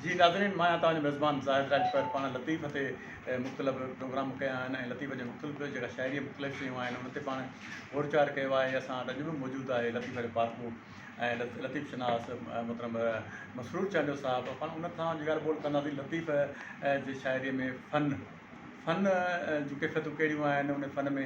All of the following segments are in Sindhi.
جي ناظرين مان آهيان توهان جو ميزبان زاهد راڄپر پاڻ لطيف تي مختلف پروگرام ڪيا آهن ۽ لطيف جي مختلف جيڪا شاعري مختلف شيون آهن ان تي پاڻ غور ويچار ڪيو آهي اسان وٽ اڄ به موجود آهي لطيف جو پارکو ۽ لطيف شناس محترم مسرور چانڊيو صاحب پاڻ ان سان اڄ ڳالهه ٻولهه ڪنداسين لطيف جي شاعري ۾ فن فن جون ڪيفيتون ڪهڙيون آهن ان فن ۾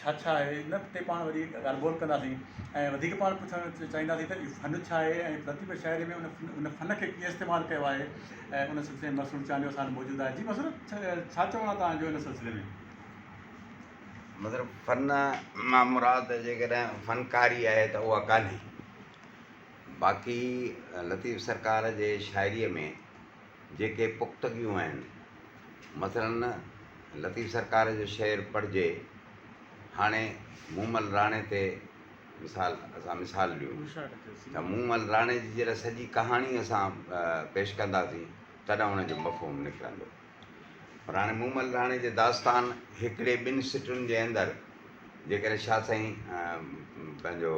ڇا ڇا آهي ان تي پاڻ وري ڳالهه ٻولهه ڪنداسين ۽ وڌيڪ پاڻ پڇڻ چاهينداسين ته اهو فن ڇا آهي ۽ لطيف شاعري ۾ ان فن کي ڪيئن استعمال ڪيو آهي ۽ ان سلسلي ۾ مسرور چانڊيو اسان وٽ موجود آهي جي مسرور ڇا چوڻ آهي توهان جو ان سلسلي ۾؟ مطلب فن مان مراد جيڪڏهن فنڪاري آهي ته اها ڪانهي باقي لطيف سرڪار جي شاعريء ۾ جيڪي پختگيون آهن، مثلاً لطيف سرڪار جو شعر پڙهجي، هاڻي مومل راڻي تي مثال اسان مثال ڏيون ته مومل راڻي جي جڏهن سڄي ڪهاڻي اسان پيش ڪنداسين تڏهن ان جو مفهوم نڪرندو. پر هاڻي مومل راڻي جي داستان هڪڙي ٻن سٽن جي اندر جيڪڏهن شاهه سائين پنهنجو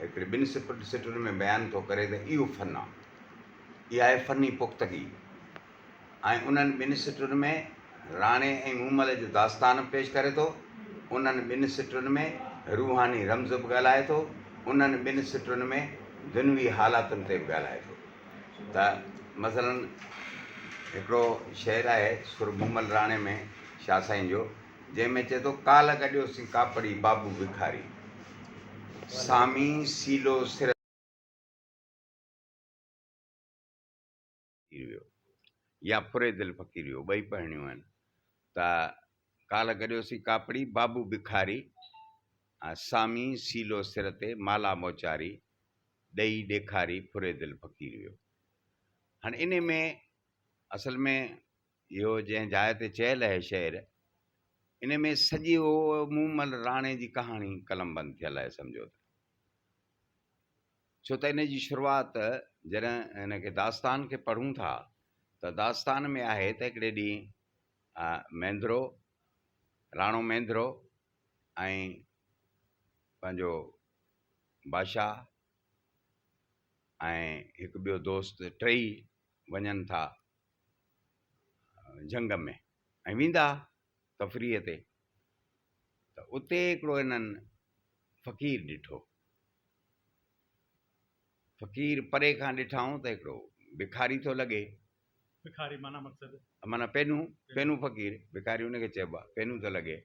هڪڙي ٻن سٽن ۾ بيان ٿو ڪري ته اهو فن آهي. اها آهي فني پختگي ۽ انهن ٻن سٽن ۾ راڻي ۽ مومل جو داستان به پيش ڪري ٿو، انهن ٻن سٽن ۾ روحاني رمز به ڳالهائي ٿو، انهن ٻن سٽن ۾ دنوي حالاتن تي به ڳالهائي ٿو ته مثلاً هڪڙو شعر آهي سر مومل راڻي ۾ شاهه سائين جو جنهن ۾ چئي ٿو ڪالهه گڏيوسين ڪاپڙي بابو بکاري سامي سيلو سر فقير ويو يا ڦري دل فقير ويو ٻئي پڙهڻيون آهن ته ڪالهه گڏيوسين ڪاپڙي بابو بکاري سامي سيلو سر تي مالا موچاري ڏئي ڏيکاري ڦري دل فقير ويو هاڻي انهي ۾ اصل ۾ اهو جنهن جاء تي چيل آهي شعر ان ۾ سڄي مومل راڻي جي ڪهاڻي قلمبند ٿيل آهي سمجهو ته ڇو ته ان جي شروعات جڏهن هن کي داستان کي پڙهون ٿا ته داستان ۾ آهي ته هڪڙي ڏينهن مينڌرو، راڻو مينڌرو ۽ پنهنجو بادشاهه ۽ هڪ ٻيو دوست ٽيئي وڃن ٿا جهنگ ۾ ۽ ويندا تفريح تي ته اتي هڪڙو هنن فقير ڏٺو. فقير پري کان ڏٺائون ته هڪڙو بکاري ٿو لڳي. بکاري معنيٰ مقصد؟ معنيٰ پينو، پينو فقير، بکاري ان کي چئبو آهي، پينو ٿو لڳي.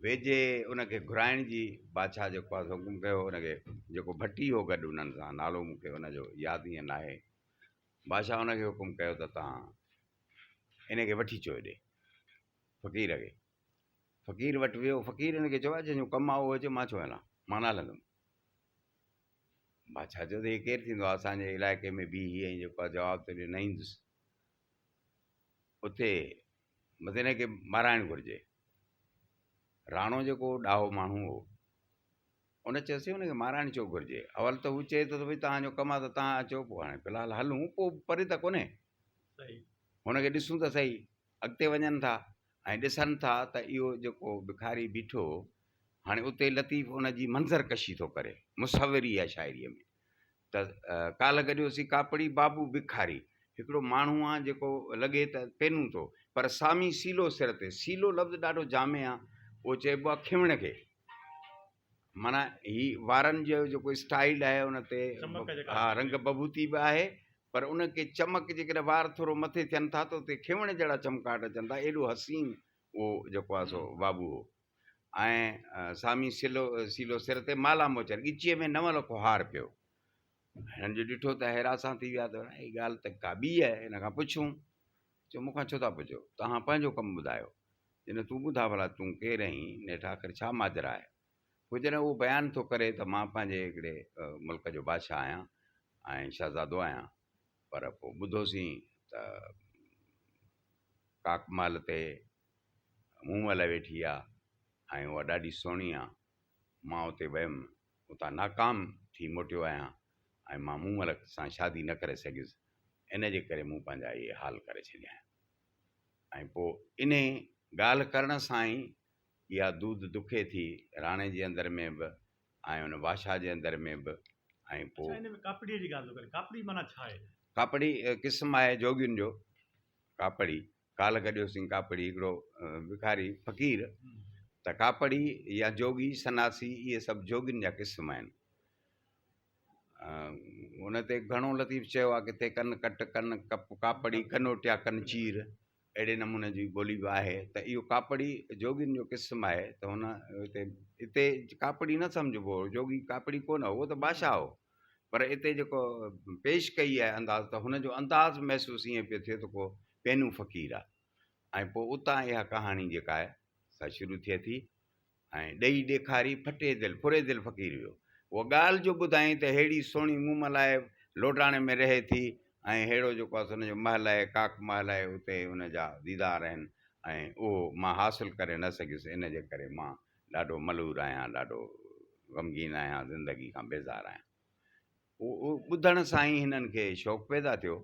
ويجهي ان کي گهرائڻ جي بادشاهه جيڪو آهي سو حڪم ڪيو، ان کي جيڪو ڀٽي هو گڏ انهن سان، نالو مون کي ان جو ياد ائين ناهي. بادشاهه ان کي حڪم ڪيو ته توهان ان کي وٺي اچو هيڏي فقير کي. فقير وٽ ويو، فقير هن کي چيو جنهن جو ڪم آهي اهو اچي مان ڇو هلان، مان نه هلندم. بادشاهه چيو ته هي ڪير ٿيندو آهي اسان جي علائقي ۾ بيهي ۽ جيڪو آهي جواب ٿو ڏئي نه ايندس. اتي مت هن کي مارائڻ گهرجي. راڻو جيڪو ڏاهو ماڻهو هو ان چيس هن کي مارائڻ ڇو گهرجي؟ اول ته هو چئي ٿو ته ڀئي توهان جو ڪم آهي ته توهان اچو پوء هاڻي في الحال هلون پوء پري ته ڪونهي. هن کي ڏسون ته سهي. اڳتي وڃن ٿا ۽ ڏسن ٿا ته اهو جيڪو بکاري بيٺو هو، هاڻي اتي لطيف ان جي منظر ڪشي ٿو ڪري، مصوري آهي شاعريء ۾ ته ڪالهه گڏيوسين ڪاپڙي بابو بکاري، هڪڙو ماڻهو آ جيڪو لڳي ته پينون ٿو، پر سامي سيلو سر تي، سيلو لفظ ڏاڍو جامع آ، اهو چئبو آ کنوڻ کي، معنيٰ هي وارن جو جيڪو اسٽائيل آهي ان تي ها رنگ بڀوتي به آهي پر ان کي چمڪ جيڪڏهن وار ٿورو مٿي ٿين ٿا ته اتي کيوڻ جهڙا چمڪاٽ اچن ٿا ايڏو حسين اهو جيڪو آهي سو بابو هو ۽ سامي سلو سيلو سر تي مالا موچر ڳچيء ۾ نو لکو هار پيو هنن جو ڏٺو ته حيراسان ٿي ويا ته هي ڳالهه ته ڪا ٻي آهي هن کان پڇون چيو مون کان ڇو ٿا پڇو توهان پنهنجو ڪم ٻڌايو جڏهن تون ٻڌاء ڀلا تون ڪير آهين نيٺ آخر ڇا ماجرا آهي پوء جڏهن اهو بيان ٿو ڪري ته مان پنهنجي هڪڙي ملڪ جو بادشاهه آهيان ۽ شهزادو آهيان پر پوء ٻڌوسين ته ڪاڪ محل تي مومل ويٺي آ ۽ اها ڏاڍي سهڻي آ مان اتي ويم اتان ناڪام ٿي موٽيو آهيان ۽ مان مومل سان شادي نه ڪري سگهيس ان جي ڪري مون پنهنجا اهي حال ڪري ڇڏيا آهن ۽ پوء انهي ڳالهه ڪرڻ سان ئي اها دود دکي ٿي راڻي جي اندر ۾ به ۽ ان بادشاهه جي اندر ۾ به ۽ پوء. اڇا ان ۾ ڪاپڙيء جي ڳالهه ٿو ڪري، ڪاپڙي معنيٰ ڇا آهي؟ ڪاپڙي قسم آهي جوڳين جو، ڪاپڙي، ڪالهه گڏيوسين ڪاپڙي هڪڙو بکاري فقير ته ڪاپڙي يا جوڳي سناسي اهي سڀ جوڳين جا قسم آهن. ان تي گهڻو لطيف چيو آهي ڪٿي ڪن ڪٽ ڪن ڪپ ڪاپڙي ڪنوٽيا ڪن چير اهڙي نموني جي ٻولي به آهي ته اهو ڪاپڙي جوڳين جو قسم آهي ته هن هتي هتي ڪاپڙي نه سمجهبو هو جوڳي ڪاپڙي ڪونه هو اهو ته بادشاهه هو پر اتي جيڪو پيش ڪئي آهي انداز ته هن جو انداز محسوس ائين پيو ٿئي ته ڪو پينو فقير آهي ۽ پوء اتان اها ڪهاڻي جيڪا آهي سا شروع ٿئي ٿي ۽ ڏئي ڏيکاري ڦٽي دل ڦري دل فقير ويو. اها ڳالهه جو ٻڌائين ته ههڙي سهڻي مومل آهي لوڊاڻي ۾ رهي ٿي ۽ ههڙو جيڪو آهي سو ان جو محل آهي ڪاڪ محل آهي اتي ان جا ديدار آهن ۽ اهو مان حاصل ڪري نه سگهيس ان جي ڪري مان ڏاڍو ملور آهيان ڏاڍو غمگين آهيان زندگي کان بيزار آهيان. اهو ٻڌڻ سان ئي هنن کي شوق پيدا ٿيو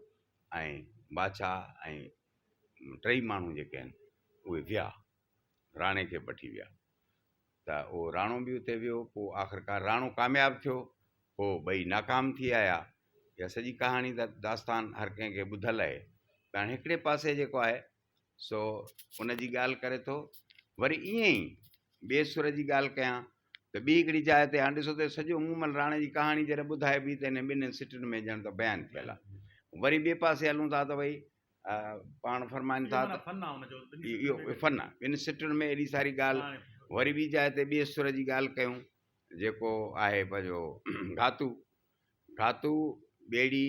۽ بادشاهه ۽ ٽئي ماڻهو جيڪي آهن اهي ويا. راڻي کي وٺي ويا ته اهو راڻو به اتي ويو پوء آخرڪار راڻو ڪامياب ٿيو پوء ٻئي ناڪام ٿي آيا اها سڄي ڪهاڻي ته داستان هر ڪنهن کي ٻڌل آهي ته هاڻي هڪڙي پاسي جيڪو آهي سو ان جي ڳالهه ڪري ٿو وري ائين ئي ٻئي سر جي ڳالهه ڪيان ته ٻي هڪڙي جاء تي هاڻي ڏسو ته سڄو مومل راڻي جي ڪهاڻي جڏهن ٻڌائبي ته هن ٻنهين سٽن ۾ ڄڻ ته بيان ٿيل آهي وري ٻئي پاسي هلون ٿا ته ڀئي پاڻ فرمائن ٿا ته اهو فن آهي ٻن سٽن ۾ ايڏي ساري ڳالهه وري ٻي جاء تي ٻئي سر جي ڳالهه ڪيون جيڪو آهي پنهنجو گهاتو گهاتو ٻيڙي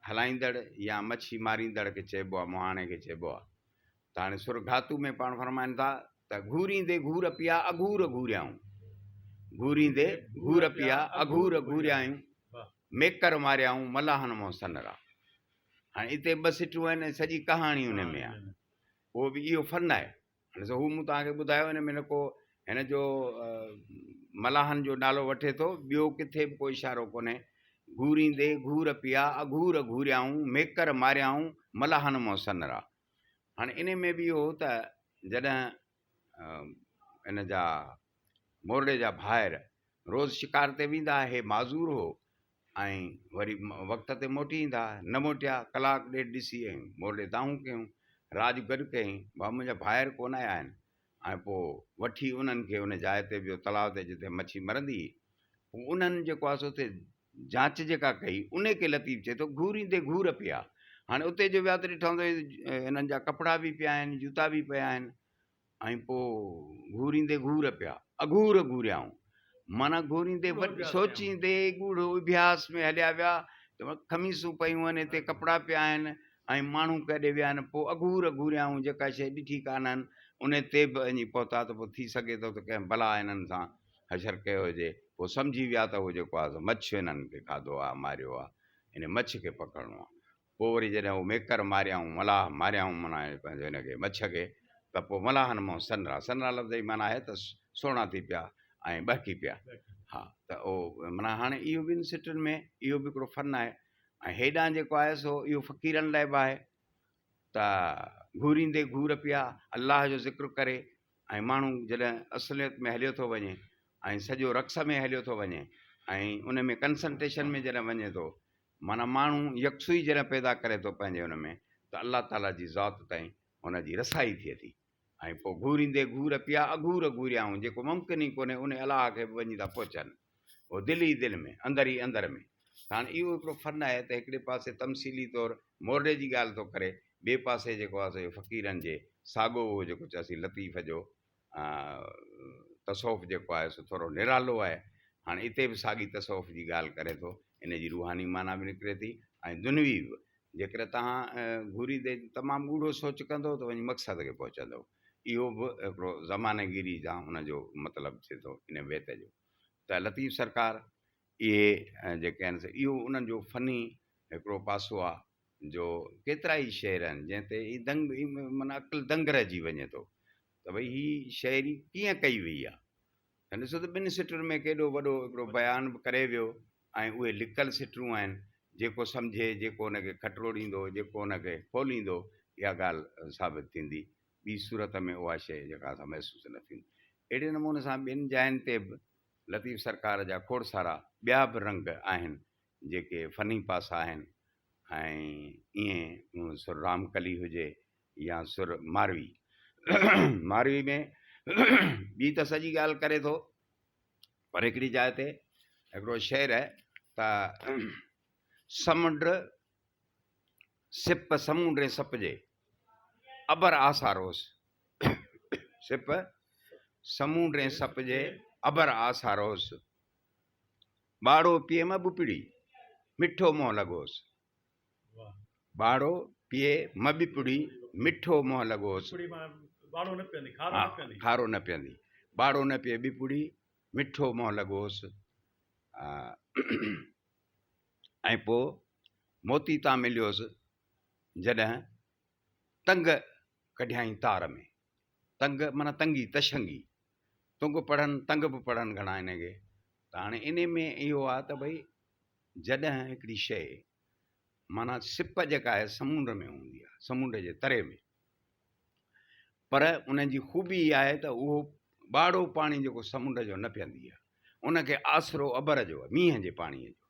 هلائيندڙ يا مڇي ماريندڙ کي چئبو آهي مهاڻي کي چئبو آهي ته هاڻي سر گهاتو ۾ پاڻ فرمائن ٿا ته گهوريندي گهور پيا اگهور گهوريائون گهوريندي گهور پيا اگهور گهوريائون ميڪر ماريائون ملاحن مون سنرا هاڻي اتي ٻه سٽون آهن ۽ سڄي ڪهاڻي ان ۾ آهي. اهو به اهو فن آهي. هاڻي هو مون توهان کي ٻڌايو ان ۾ نه ڪو هن جو ملاحن جو نالو وٺي ٿو ٻيو ڪٿي به ڪو اشارو ڪونهي. گهوريندي گهور پيا اگهور گهوريائون ميڪر ماريائون ملاحن مون سنرا. هاڻي ان ۾ به اهو ته جڏهن ان جا مورڙي جا ڀائر روز شڪار تي ويندا هي معذور هو ۽ وري وقت تي موٽي ايندا، نه موٽيا، ڪلاڪ ڏيڍ ڏسي ۽ مورڙي دانهون ڪيون، راڄ گڏ ڪيائين، ڀاء منهنجا ڀائر ڪونه آيا آهن ۽ پوء وٺي انهن کي ان جاء تي ويو تلاء تي جتي مڇي مرندي هئي، پوء انهن جيڪو آهي سو اتي جاچ جيڪا ڪئي، انهي کي لطيف چئي ٿو گهوريندي گهور پيا، هاڻي اتي جو ويا ته ڏٺائون ته هنن جا ڪپڙا به پيا آهن، جوتا به پيا آهن، ۽ پوء گهوريندي گهور پيا، اگهور گهوريائون، معنيٰ گهوريندي سوچيندي ڳوڙهو اڀياس ۾ هليا ويا ته قميصون پيون آهن هتي ڪپڙا پيا آهن ۽ ماڻهو ڪيڏي ويا آهن، پوء اگهور گهوريائون جيڪا شيء ڏٺي ڪانهن ان تي به وڃي پهتا ته پوء ٿي سگهي ٿو ته ڪنهن بلا هنن سان حشر ڪيو هجي، پوء سمجهي ويا ته هو جيڪو آهي سو مڇ هنن کي کاڌو آهي ماريو آهي، ان مڇ کي پڪڙڻو آهي. پوء وري جڏهن هو ميڪر ماريائون، ملاح ماريائون معنيٰ پنهنجو هن کي مڇ کي، ته پوء ملاحن منهن سنرا، سنرا لفظ جي معنيٰ آهي ته سهڻا ٿي پيا ۽ ٻهڪي پيا. ها ته اهو معنيٰ هاڻي اهو ٻن سٽن ۾ اهو به هڪڙو فن آهي ۽ هيڏانهن جيڪو آهي سو اهو فقيرن لاء به آهي ته گهوريندي گهور پيا الله جو ذڪر ڪري ۽ ماڻهو جڏهن اصليت ۾ هليو ٿو وڃي ۽ سڄو رقص ۾ هليو ٿو وڃي ۽ ان ۾ ڪنسنٽريشن ۾ جڏهن وڃي ٿو معنيٰ ماڻهو يڪسوئي جڏهن پيدا ڪري ٿو پنهنجي ان ۾ ته الله تعاليٰ جي ذات تائين هن جي رسائي ٿئي ٿي ۽ پوء گهوريندي گهور پيا اگهور گهوريائون جيڪو ممڪن ئي ڪونهي ان الله کي به وڃي ٿا پهچن اهو دل ئي دل ۾ اندر ئي اندر ۾ ته هاڻي اهو هڪڙو فن آهي ته هڪڙي پاسي تمثيلي طور مورڙي جي ڳالهه ٿو ڪري ٻئي پاسي جيڪو آهي سو فقيرن جي ساڳو اهو جيڪو چئسين لطيف جو تصوف جيڪو آهي سو ٿورو نرالو آهي. هاڻي اتي به ساڳي تصوف جي ڳالهه ڪري ٿو. ان جي روحاني معنيٰ به نڪري ٿي ۽ دنوي به. جيڪڏهن توهان گهوريندي تمام ڳوڙهو سوچ ڪندو ته وڃي مقصد کي پهچندو. اهو به هڪڙو زماني گيري سان ان جو مطلب ٿئي ٿو ان بيت جو ته لطيف سرڪار اهي جيڪي آهن سي اهو انهن جو فني هڪڙو پاسو آهي جو ڪيترائي شعر آهن جنهن تي دنگ معنيٰ عقل دنگ رهجي وڃي ٿو ته ڀئي هي شاعري ڪيئن ڪئي وئي آهي ته ڏسو ته ٻن سٽن ۾ ڪيڏو وڏو هڪڙو بيان به ڪري ويو ۽ اهي لڪل سٽون آهن جيڪو سمجهي جيڪو ان کي کٽروڙيندو جيڪو ان کي کوليندو اها ڳالهه ثابت ٿيندي ٻي صورت ۾ اها شيء جيڪا سا محسوس نه ٿيندي اهڙي نموني سان ٻين جاين تي به لطيف سرڪار جا کوڙ سارا ٻيا به رنگ آهن جيڪي فني پاسا آهن ۽ ائين سر رامڪلي هجي يا سر ماروي ماروي ۾ ٻي ته سڄي ڳالهه ڪري ٿو پر هڪڙي جاء تي هڪڙو شعر آهي ته سمنڊ سپ سمونڊ سپ جي ابر آساروس سپ سمونڊ ۽ سپ جي ابر آساروس ٻاڙو پيئي م ٻپڙي مٺو منهن لڳوس ٻاڙو پيئي م ٻپڙي مٺو منهن لڳوس کارو نه پيئندي ٻاڙو نه پيئي ٻپڙي مٺو منهن لڳوس ۽ پوء موتي تان مليوس جڏهن تنگ ڪڍيائين تار ۾. تنگ معنيٰ تنگي، تشنگي. تنگ پڙهن، تنگ به پڙهن گهڻا ان کي. ته هاڻي انهي ۾ اهو آهي ته ڀئي جڏهن هڪڙي شيء معنيٰ سپ جيڪا آهي سمونڊ ۾ هوندي آهي، سمونڊ جي تري ۾. پر ان جي خوبي اها آهي ته اهو ٻاڙو پاڻي جيڪو سمونڊ جو نه پيئندي آهي. ان کي آسرو ابر جو آهي، مينهن جي پاڻيء جو.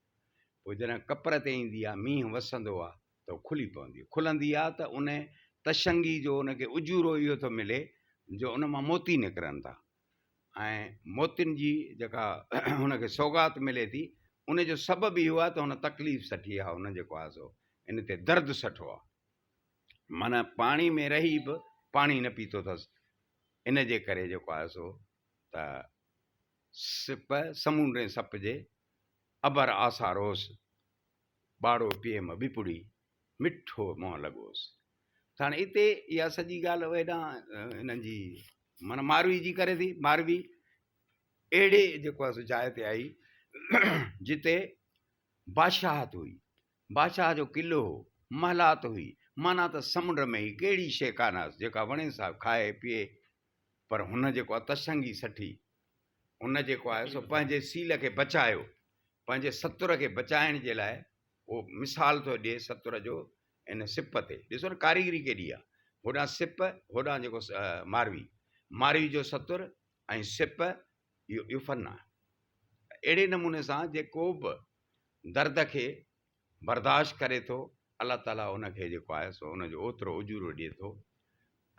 پوء جڏهن ڪپر تي ايندي آهي، مينهن وسندو آهي ته کلي پوندي. کلندي آ ته ان تشنگي جو ان کي اجورو اهو ٿو ملي جو ان مان موتي نڪرن ٿا ۽ موتين جي جيڪا هن کي سوغات ملي ٿي ان جو سبب اهو آ ته هن تڪليف سٺي آ هن جيڪو آ سو ان تي درد سٺو آ معنيٰ پاڻي ۾ رهي به پاڻي نه پيتو اٿس ان جي ڪري جيڪو آ سو ته سپ سمونڊ ۽ سپ جي ابر آساروس ٻاڙو پيم ٻپڙي، مٺو منهن لڳوس. ته هاڻي اتي اها سڄي ڳالهه هيڏانهن هنن جي معنيٰ ماروي جي ڪري ٿي. ماروي اهڙي جيڪو آهي سو جاء تي آئي جتي بادشاهت هئي، بادشاهه جو قلعو هو، محلات هئي، معنيٰ ته سمنڊ ۾ ئي ڪهڙي شيء ڪانه هئس جيڪا وڻيس سا کائي پيئي، پر هن جيڪو آهي تشنگي سٺي، هن جيڪو آهي سو پنهنجي سيل کي بچايو، پنهنجي ستر کي بچائڻ جي لاء اهو مثال ٿو ڏئي ستر جو ان سپ تي. ڏسو نه ڪاريگري ڪيڏي آهي. هوڏانهن سپ، هوڏانهن جيڪو ماروي. ماروي جو ستر ۽ سپ اهو اهو فن آهي. اهڙي نموني سان جيڪو به درد کي برداشت ڪري ٿو الله تعاليٰ ان کي جيڪو آهي سو ان جو اوترو اجورو ڏئي ٿو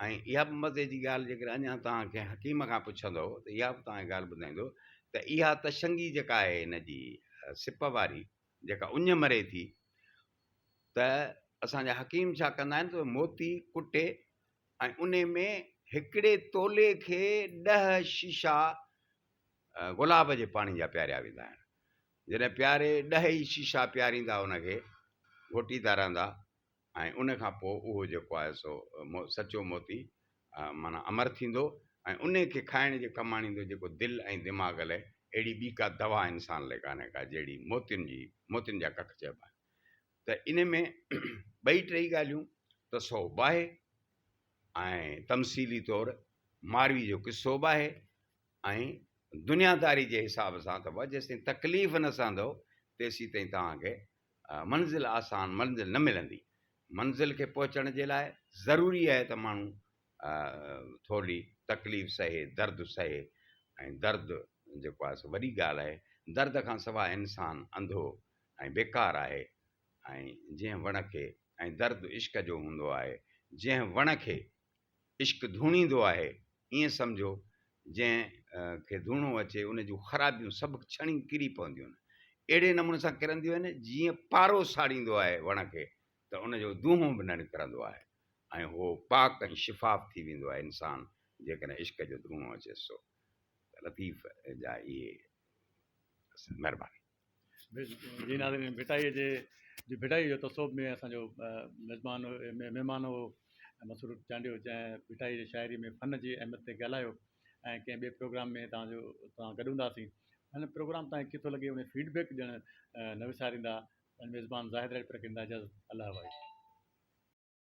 ۽ اها به مزي جي ڳالهه جيڪڏهن اڃا توهان ڪنهن حڪيم کان پڇندؤ ته اها به توهان کي ڳالهه ٻڌائيندو ته اها تشنگي جيڪا آهي هن جي سپ واري جيڪا اڃ مري ٿي ته اسان جا حڪيم ڇا ڪندا آهن ته موتي ڪٽي ۽ ان ۾ هڪڙي تولي کي ڏهه شيشا گلاب جي پاڻي جا پياريا ويندا آهن جڏهن پياري ڏهه ئي شيشا پياريندا ان کي گهوٽيندا رهندا ۽ ان کان پوء اهو جيڪو آهي سو سچو موتي معنيٰ امر ٿيندو ۽ ان کي کائڻ جي ڪم آڻيندو جيڪو دل ۽ دماغ لئه اهڙي ٻي ڪا دوا انسان لئه ڪانهي ڪا جهڙي موتين جي موتين جا ڪک چئبا آهن ته ان ۾ ٻئي ٽئي ڳالهيون تصوف به آهي ۽ تمثيلي طور ماروي جو قصو به آهي ۽ دنياداري جي حساب سان ته بابا جيستائين تڪليف نه سهندؤ تيسيتائين توهان کي منزل آسان منزل نه ملندي. منزل کي پهچڻ جي لاء ضروري آهي ته ماڻهو ٿورڙي تڪليف سهي، درد سهي ۽ درد جيڪو آهي سو وڏي ڳالهه آهي. درد کان سواء انسان انڌو ۽ بيڪار آهي ۽ جنهن وڻ کي ۽ درد عشق جو هوندو آهي، جنهن وڻ کي عشق ڌوڻيندو آهي، ائين سمجهو جنهن کي ڌوڻو اچي ان جون خرابيون سڀ ڇڻي ڪري پونديون آهن. اهڙي نموني سان ڪرنديون آهن جيئن پارو ساڙيندو آهي وڻ کي ته ان جو دونهون به نه نڪرندو آهي ۽ هو پاڪ ۽ شفاف ٿي ويندو آهي انسان جيڪڏهن عشق جو ڌوڻو اچيس سو ته لطيف جا اهي مهرباني. جي ناظرين ڀٽائيء جي جي ڀٽائيء جو تصوف ۾ اسان جو مزمان مهمان هو مسرور چانڊيو جنهن ڀٽائيء جي شاعريء ۾ فن جي اهميت تي ڳالهايو ۽ ڪنهن ٻئي پروگرام ۾ توهان جو توهان گڏ هونداسين هن پروگرام توهان کي ڪيئن ٿو لڳي ان فيڊ بيڪ ڏيڻ نه وساريندا پنهنجي ميزبان زاهد راڄپر کي ڏيندا اجازت الله حوالي.